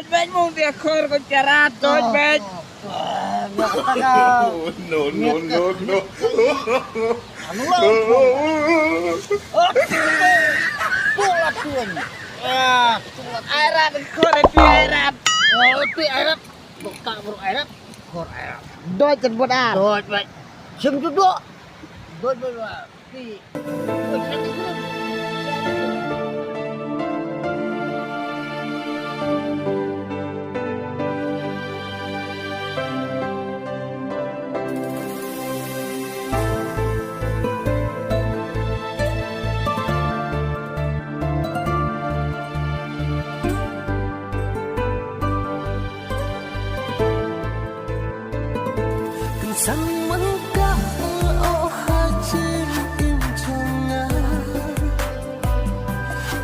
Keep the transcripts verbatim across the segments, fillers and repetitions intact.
Bad mung dia khor ko cara doj bad. No, no, no, no. Ai rat khor ai pi ai rat. Pi ai rat. Bok tak bro ai rat. Khor ai rat. Doj jan bot ar. Doj bad. Sim tu dok. Doj bad. Kan san man ka o ha jingim jong nga.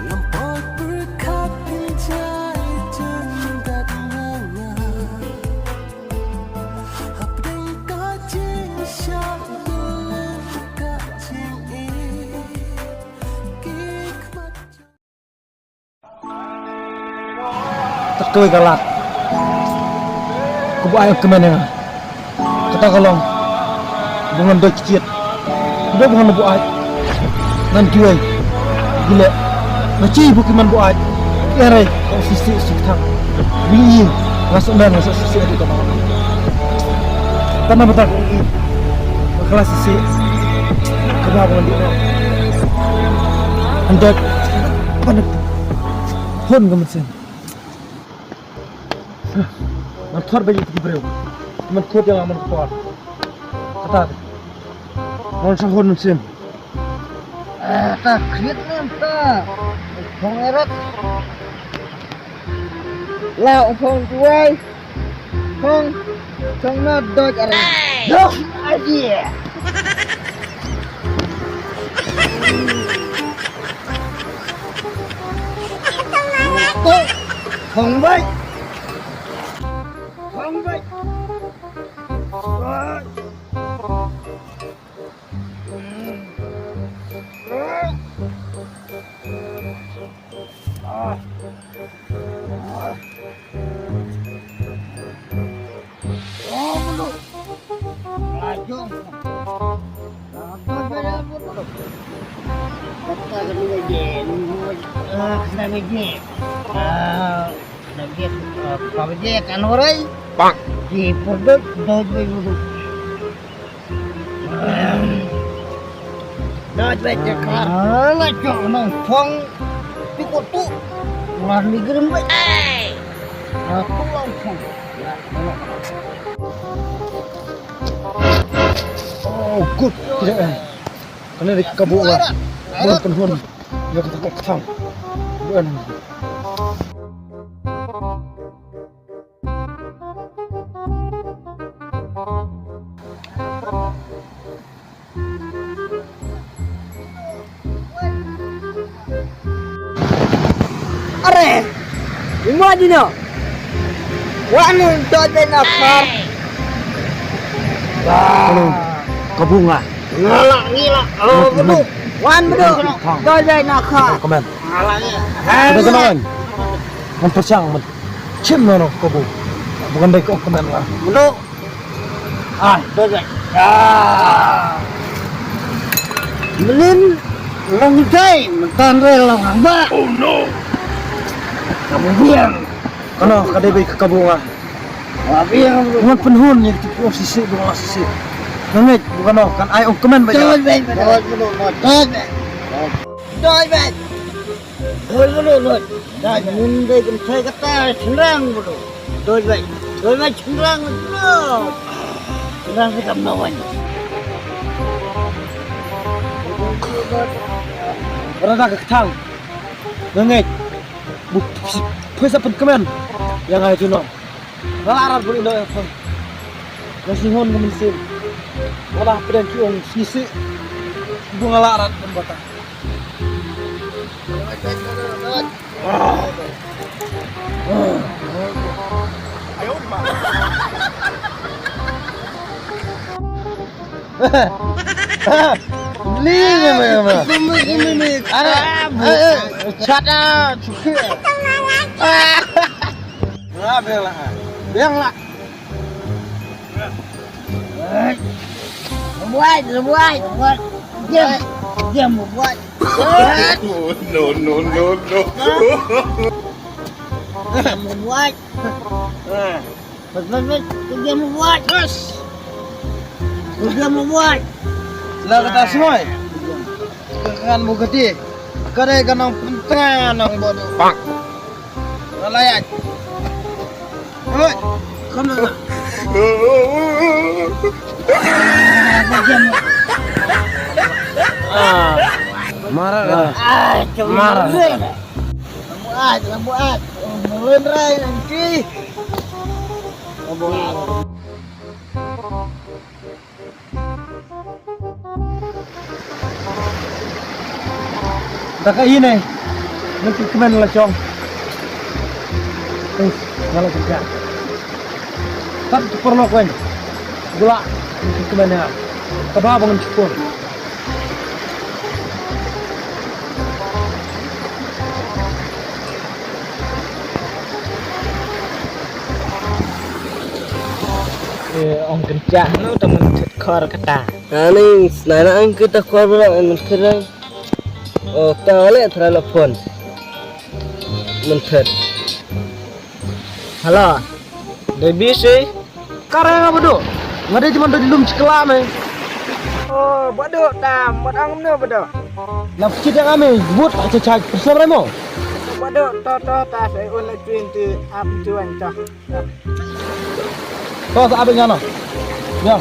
Ngam pat pyrkhat kin jai jingdat nga nga. Hapdeng ka jingshah ka jingim ki khmat. Te kawei ka lad kaba ai kmen ïa nga. Kata ka long ba ngan doi kit. Ba ngan buaid. Ngan kiwei. Gile. Nga chi ba ki man buaid. Ki erai ka sisi sik thang. Wi ïing nga sa men nga sa sisi adu ka ba. Tana bata. Ka la sisi. Ka ba ngan di. Andek. Panik. Hon ka mynsiem. Man thor ba ïa ki briew. Man khot ïa nga man khot. Kata. Man sa hon mynsiem. Ah, ta khriat ne ta. Phong erat. La phong tuai. Phong. Phong na doj ara. Doj aje. Phong bai. Phong bai. Pak. Di perdut doj bai wudu. Doj bai cakar. Ala cok nong phong. Ti kotu. Ular ni gerem bai. Aku langsung. Oh, good. Tidak, eh. Kane dei ka kabu ba ngan pynhun ïa kata ka kthang. Bun. Are, imo dino. Wa anu doj bai na par. Anu, ka bunga. Ngala ngila. Oh, bedu. Wan bedu. Doj bai na kha. Kamen. Ngala ngila. Ada kena wan. Man pyrshang man. Chim no no ka bu. Bukan dei ka kamen lah. Bedu. Ah, doj bai. Ah. Melin long dai, mentan re long hamba. Oh no. Kamu biang. Kano ka dei bai ka kabu nga. Wa biang. Ngan pynhun ïa ki sisi, sisi. Ngan ngeit bukan no kan ai ong kemen bai. Doj bai, doj bai, doj bai. Doj bai. Doj bulu, doj. Doj. Mun dei kynthei kata chynrang bulu. Doj bai. Doj bai chynrang bulu. Chynrang se kam nawan. Rada ka kthang. Nga ngeit. Bu phi sa pynkmen. Ïa nga ïa tu nong. Nga la rat bulu ino ïa phi. Nga sngew hon ka mynsiem. Nga la pdeng ki ong sngew sih. Bu nga la rat pynbata. Li ma ma ma. Ara, eh, eh, chada, chukhe. Biang lah. Biang lah. Buat, buat, buat. Diam, diam, buat. No, no, no, no. Diam, buat. Bas, bas, bas. Diam, buat. Bas. Diam, buat. Lah kata semua. Kan buka ti. Kadai kanang pentangan nang bodoh. Pak. Ralayat. Oi, come on. Ah, marah lah. Ah, marah. Lambat, lambat. Oh, mulai rai nanti. Lambat. Da ka ine. Nang ki kmen la chong. Eh, ngala ki ka. Tat ki por lo kwen. Gula ki kmen ya. Ka ba bang chupur. Eh, ong kynjah no, ta man thut khor kata. Ani, snai na ang kita khor bra, ang man thut. Oh, ta le thra la phone. Man thut. Hello. Dei bi si. Kare nga bado. Nga dei jaman dei lum chikla me. Oh, bado tam, bad ang no bado. Lap chida nga me, but acha chaj, persam remo. Bado, to, to, ta, sa un la twenty, ap tuan ta. To sa abin ngano. Ya.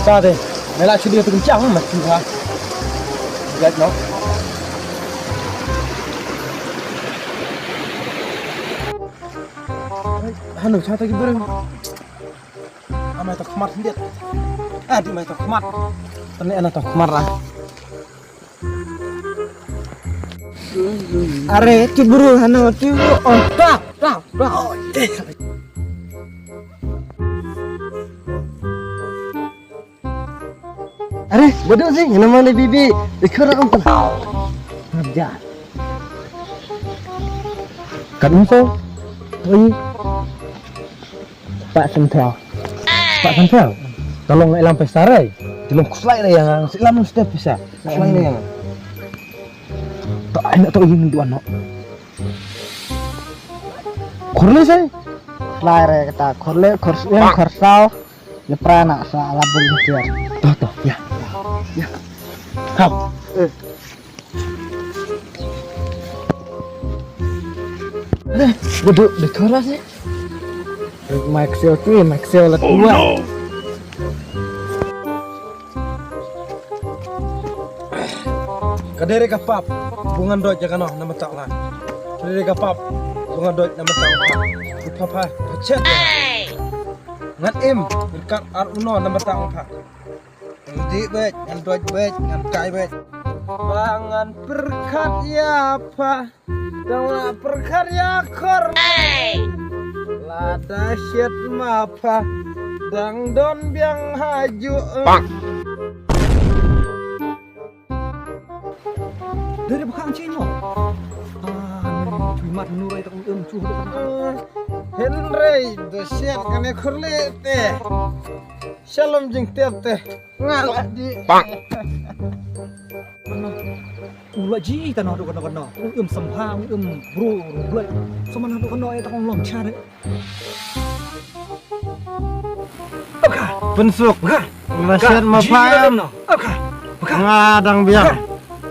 Sa de. Mela chudi tu kencang mati ha. Lihat no. Hanu sa ta ki barang. Amai to khmat lihat. Ah, di mai to khmat. Tani ana to khmat lah. Are, ki bru hano, ki bru. Oh, ta, ta, ta. Are, bodoh sih, nama ni bibi? Ikut orang pun. Kerja. Kan info. Oi. Pak Sentral. Pak Sentral. Tolong ilam pesa rai. Tolong kuslai rai yang, ilam step pesa. Kuslai rai yang. Tak enak tak ingin dua nak. Khorle sai. Lai re kata khorle, khor yang khorsau. Lepra nak sa ala bul tiar. Toh, toh, ya. Ya. Hap. Eh. Deh, duduk di keras ya. Maxwell tu, Maxwell lah tua. Ka dei re ka pap, bungan doj ïa kano namar ta nga. Ka dei re ka pap, bungan doj namar ta nga. Pap ha, pachet. Ngan im, ryngkat ar uno namar ta nga. Ngan dih beit, ngan doj beit, ngan kai beit. Ba ngan pyrkhat ïa pha. Dang la pyrkhat ïa khor. Lada shet ma pha dang don biang ha ju. Dei re ba khang chi no. Ah, ni chui mat nu rai tak um chu. Hynrei da shet kane khor le te. Shalom jingtep te. Nga la di. U la ji ta no, duk no, no. U um sam ha, u um bru, bru blai. Sama na, duk no, eh, ta kong long cha de. Pynsuk. Nga shet ma pha. Nga dang biang.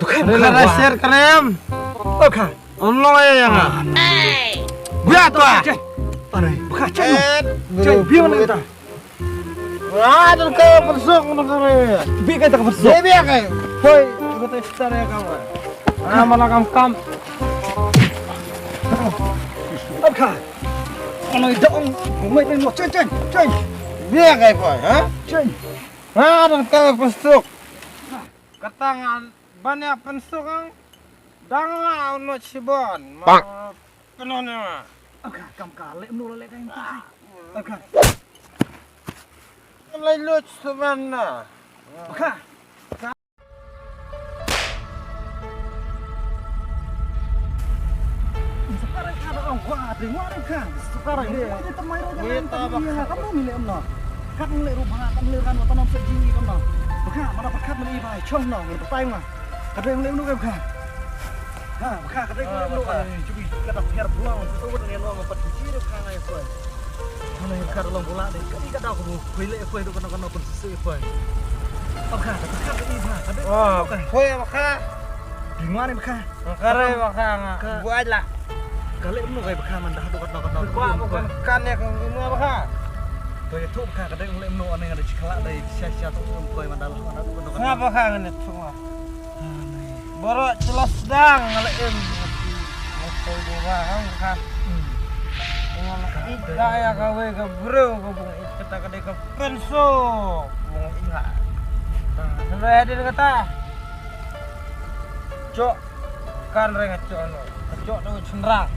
Rila shet krem. Om long ïa nga. Biang tu ah. Are, baka cai. Cai biang ni ta. Wah, dang ka pynsuk, dang ka re. Bi ka ta ka pynsuk. Bi ka. Hoi, ka ta star ya ka. Ah, malah kam kam. Apka. Ano ida ong, ong mai teng mo, ceng, ceng, ceng. Bi ka, boy, ha? Ceng. Ah, dang ka pynsuk. Kata ngan ban ïa pynsuk ang. Dang la uno chibon. Bang. Kano ne ma. Apka, kam ka le mnu le kai. Apka. Lai lut sebenarnya. Apka. Ba dei ngwa re bakha. Sukar re. Wei ta bakha. Kam no mi le em no. Kat mi le ru ba kam le ran wa tanam sa jing i kam no. Bakha mana bakha mi i ba chong no ngi tai ma. Ka dei le em no ka bakha. Ha bakha ka dei le em no ka. Chubi ka ta pher buang tu tu ne no ngi pat chi re bakha ngai koi. Mana bakha long bula dei ka i ka da ko koi le koi do ka no ka no pun si koi. Bakha ka bakha ka i ba ka dei. Wah, koi bakha. Dei ngwa re bakha. Ka re bakha nga. Buat lah. Ka leh mno kai bakha man dah duk katno katno. Kwa bukan kan ya kong imwa bakha. To ya thuk bakha ka dei leh mno ane ada chikala dei sha sha tu um koi man dah lah man dah duk katno katno. Nga bakha nga ne thuk nga. Borok jelas dang nga leh im. Nga koi bakha nga bakha. Nga leh ita ya kawe ka bro ka bung ita ka dei ka penso. Bung ita. Sampai hadir kata. Cok kan re nga cok no. Cok no chynrang.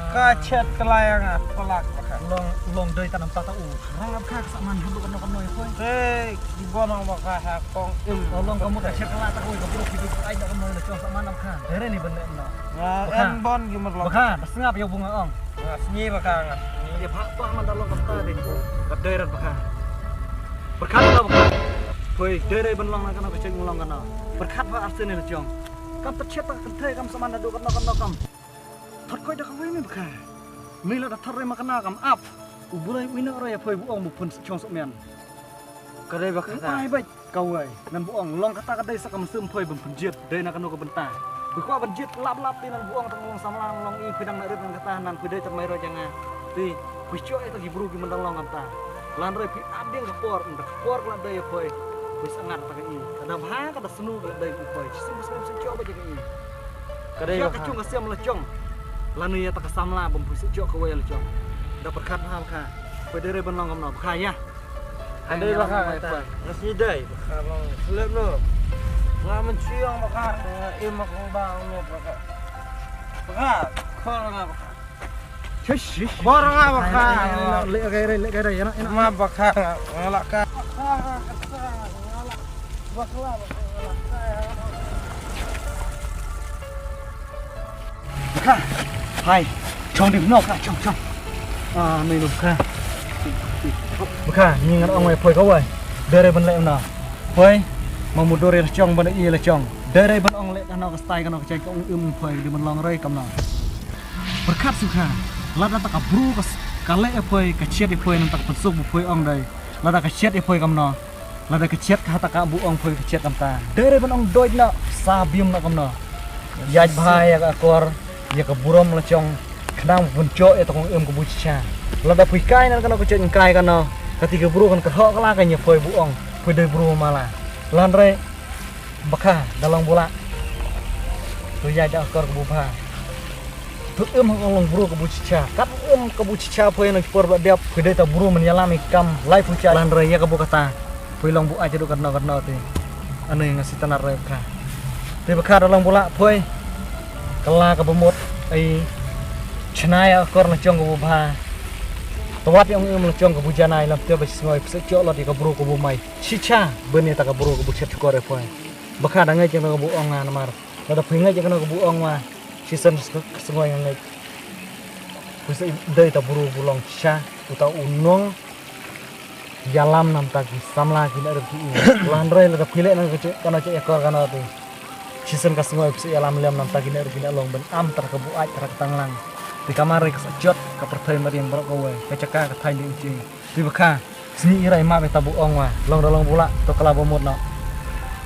Ka chet klayang a palak bakha. Long long dei tanam tata u. Rang bakha ka saman halu kano kano ya koi. Te di bonong bakha ha kong im. Long kamu ka chet kala ta koi ka bro ki ai da kano la chong saman bakha. Dere ni bende no. Nga en bon gi mer long. Bakha sngap ya bunga ong. Nga sngi bakha nga. Ye pha pha man da long kata de. Ka dei rat bakha. Pyrkhat la bakha. Poi dei dei ban long na kano ka cheng long kano. Pyrkhat pha arsen ne chong. Kam pyrchet ta kan thei kam saman da do kano kano kam. Thot koi da kawei me bakha. Me la da thot re ma kano kam ap. U bulai u ina re ya poi bu ong bu pun chong sok mian. Ka dei bakha. Ai bai. Kawei ngan bu ong long kata ka dei sa ka mynsiem phoi ban pynjied dei na kano ka bynta. Phi kwah ban jied lap lap te ngan bu ong tang long samla long i phi dang na rit ngan kata nan phi dei tang mai ro janga. Te phi choi ta ki bru ki mandang long kata. Lan roi phi ap ding ka por nda ka por ka la dei phoi. Phi sa ngat ta ka i ka da bha ka da snu ka la dei phoi. Chi snu snu snu choi ba jaka i. Ka dei ka chung ka siam la chong. Lan ya ta ka samla bam phi sa choi kawei la chong. Da perkat ha ka. Phi dei re ban long kam no kha ya. Dei bakha kata. Nga sngi dei bakha long slep no. Nga men chiang bakha nga im ak ba nget bakha. Bakha khor nga bakha. Shish shish. Khor nga bakha. Le gai re le gai re ya na. Ma bakha nga la ka. Bakha bakha nga la ka. Bakha. Hai. Chong ding no ka chong chong. Ah, mai no bakha. Bakha, ni ngan ong wai phoi ka wai. Dere ban le na. Phoi. Ma mu dore la chong ban i la chong. Dere ban ong le ka no ka stai ka no ka chai ka ong um phoi di ban long roi kam no. Pyrkhat sukha. Lada ta ka bru ka le phoi ka chet phoi nang ta ka pensuk bu phoi ong dai. Lada ka chet phoi kam no. Lada ka chet ka hata ka bu ong phoi ka chet kam ta. Dere ban ong doi na sa bium na kam na. Yaj bha ya ka akor ya ka burom la chong. Khnang bun cho ya ta kong em ka bu chicha. Lada pui kai nan ka na ka chet kai ka na. Ka ti ka bru kan ka hok la ka nya phoi bu ong. Phoi doi bru ma la. Lan re bakha da long bu la. Tu yaj da akor ka bu bha. Tut em ha ka long bru ka bu chicha. Kat em ka bu chicha poi na ki por ba diap poi dei ta bru men yalam i kam lai phu cha lan re ya ka bu kata. Poi long bu ai cha du kat no kat no te. Ane nga si tanar re ka. Te ba ka da long bu la poi. Kala ka ba mut ai chna ya kor na chong ka bu bha. Tawat ya ong em na chong ka bu janai lam te ba sngoi pse chok lot ya ka bru ka bu mai. Chicha ben ya ta ka bru ka bu chet kor e poi. Ba ka da ngai chang ka bu ong nga namar. Lada phi ngeit ïa kano ka bu ong ma shisien ka sngewbha nga ngeit. Phi sa dei ta bru bu long shisha uta u nong ïalam namta ki samla ki na rem ki i. Lan rei lada phi leh na ka kano ka ïakor kano te. Shisien ka sngewbha phi sa ïalam lem namta ki na rem ki na long ban am tara ka buaid tara ka tanglang. Te ka mar rei ka sa jot ka pyrthei mariang baroh kawei ka jaka ka thaiñ dei u jing. Te ba kha sngi i rai map ïa ta bu ong wa long da long bu lah to kala ba mut noh.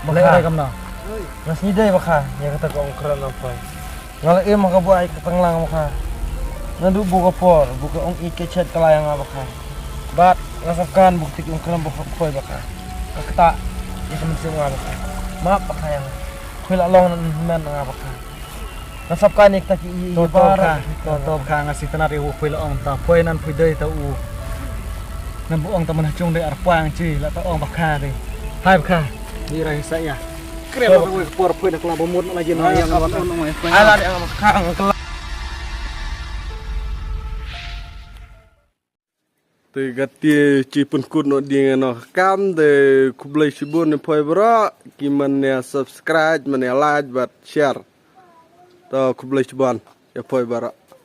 Ba kha rai kam noh. Nga sngi dei ba kha ïa kata ka ong kren nang poi. Nga la im ha ka buaid ka tanglang ba kha. Naduh bu ka por bu ka ong ïeit ka chet ka la ïa nga ba kha. Bad nga sap kan bu ka tik ong kren ba kha poi ba kha. Ka kata ïa ka mynsiem nga ba kha. Map ba kha ïa nga. Poi la long nan men nga ba kha. Nga sap kane kita ki i to to bar. Ka to to ka nga sitana ri u poi la ong ta poi nan poi dei ta u. Nan bu ong ta man ha chung dei ar pang chi la ta ong ba kha dei. Hai ba kha. Di rai sa ya. Kre ba oi por poi na kla ba mut na la jin na ya nga ba ong ong ai poi. Ala de ang ba kha ang kla. Te kat te chi pynkut noh ding noh kam te khublei shibun ïa phi baroh ki man ïa subscribe, man ïa like bad share. To khublei shibun ïa phi baroh.